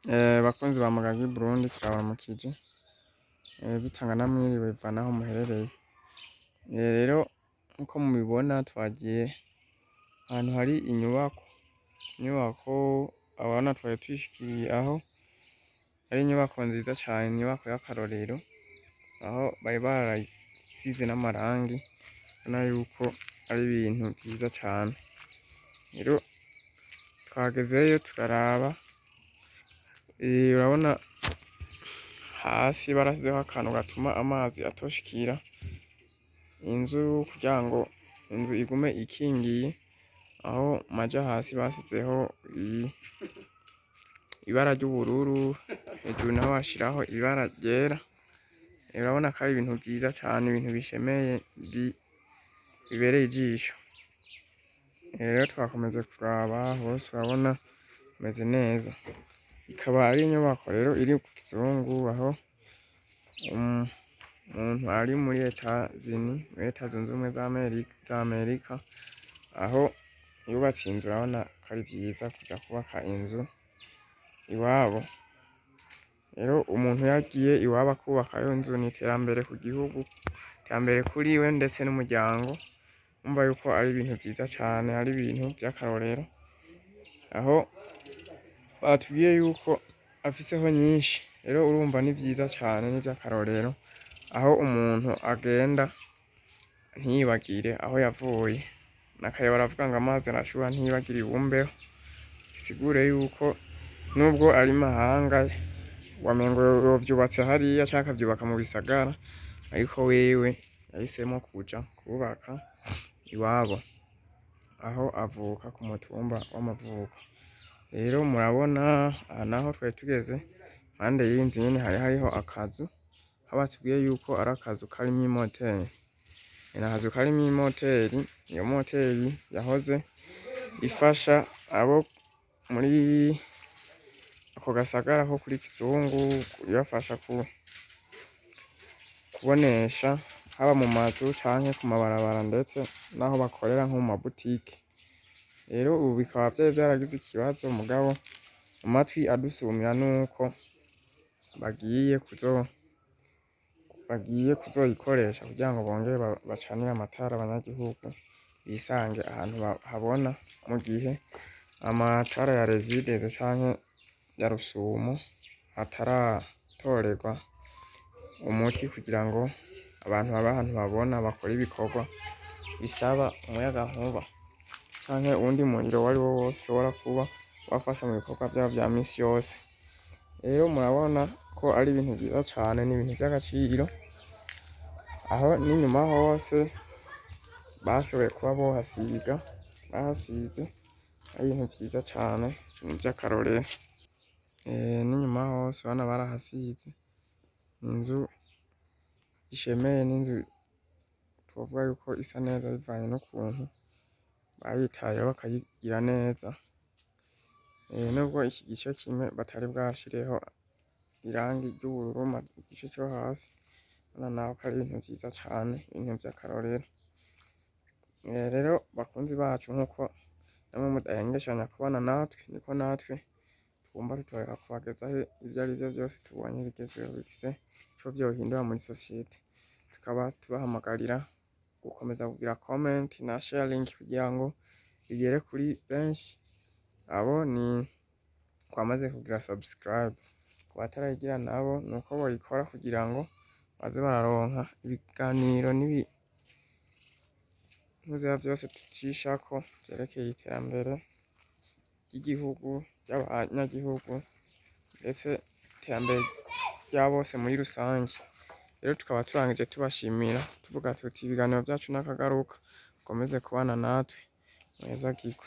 Bakunzi ba Mugagi Burundi, turabaramukije, bitanga namwiriwe bivana aho muherereye. Rero nkuko mubibona, twagiye ahantu hari inyubako abana twari twishikiriye, aho ari inyubako nziza cane, inyubako y'akarorero, aho bari barayisize n'amarangi, ubona yuko ari ibintu vyiza cane. Rero twagezeyo turaraba, urabona hasi barasizeho akantu gatuma amazi atoshikira inzu kugira ngo inzu igume ikingiye. Aho maja hasi basizeho ibara ry'ubururu, hejuru naho bashiraho ibara ryera. Urabona ko ari ibintu vyiza cane, ibintu bishemeye, bibereye ijisho. Rero twakomeze kuraba hose, urabona hameze neza. Ikaba ari inyubako rero iri ku Kizungu, aho umuntu ari muri Etazini, muri Leta Zunze Ubumwe za Amerika, aho yubatse inzu. Urabona ko ari vyiza kuja kubaka inzu iwabo. Rero umuntu yagiye iwabo akubakayo inzu, ni iterambere ku gihugu, iterambere kuri we ndetse n'umuryango. Urumva yuko ari ibintu vyiza cane, ari ibintu vy'akarorero, aho batubwiye yuko afiseho nyinshi. Rero urumva ni vyiza cane, ni ivy'akarorero, aho umuntu agenda ntiyibagire aho yavuye. Nakare baravuga ngo amazi arashuha ntiyibagire ibumbeho, bisigure yuko nubwo ari mahanga, wamengo yovyubatse hariya canke akavyubaka mu bisagara, ariko wewe yahisemwo kuja kubaka iwabo aho avuka, ku mutumba w'amavuko. Rero murabona aha naho twari tugeze impande y'inzu nyene, hari hariho akazu, aho batubwiye yuko ari akazu karimwo imoteri. Ni akazu karimwo imoteri. Iyo moteri yahoze ifasha abo muri ako gasagara ko kuri Kizungu, ibafasha kubonesha haba mu mazu canke ku mabarabara, ndetse n'aho bakorera nko mu mabutike. Rero ubu bikaba vyari vyaragize ikibazo, mugabo amatwi adusumira nuko bagiye kuzoyikoresha kugira ngo bongere bacanire amatara abanyagihugu, bisange ahantu habona, mu gihe amatara ya Regideso canke ya Rusumo ataratorerwa umuti, kugira ngo abantu babe ahantu babona, bakora ibikorwa bisaba umuyagankuba canke uwundi muriro uwariwo wose ushobora kuba wafasha mu bikorwa vyabo vya misi yose. Rero murabona ko ari ibintu vyiza cane, ni ibintu vy'agaciro, aho n'inyuma hose bashoboye kuba bohasiga, bahasize, ari ibintu vyiza cane, ibintu vy'akarorero. N'inyuma hose urabona barahasize. Inzu ishemeye, n'inzu twovuga yuko isa neza bivanye n'ukuntu bayitayeho bakayigira neza. Nubwo iki gice kimwe batari bwashireho irangi ry'ubururu mu gice co hasi, urabona naho ko ari ibintu vyiza cane, ibintu vy'akarorero. Rero bakunzi bacu, nkuko namwe mudahengeshanya kubana natwe, niko natwe twumva tutoreka kubagezaho ivyo arivyo vyose tubonye bigezweho, bifise ico vyohindura muri sosiyete. Tukaba tubahamagarira gukomeza kugira comment na sharing kugira ngo bigere kuri benshi. Abo ni twamaze kugira subscribe, ku batarayigira nabo nuko boyikora kugira ngo baze bararonka ibiganiro n'ibi ntuzeya vyose tucishako vyerekeye iterambere ry'igihugu, ry'abanyagihugu, ndetse iterambere rya bose muri rusange. Rero tukaba turangije tubashimira, tuvuga tuti ibiganiro vyacu n'akagaruka, mukomeze kubana natwe, muhezagirwe.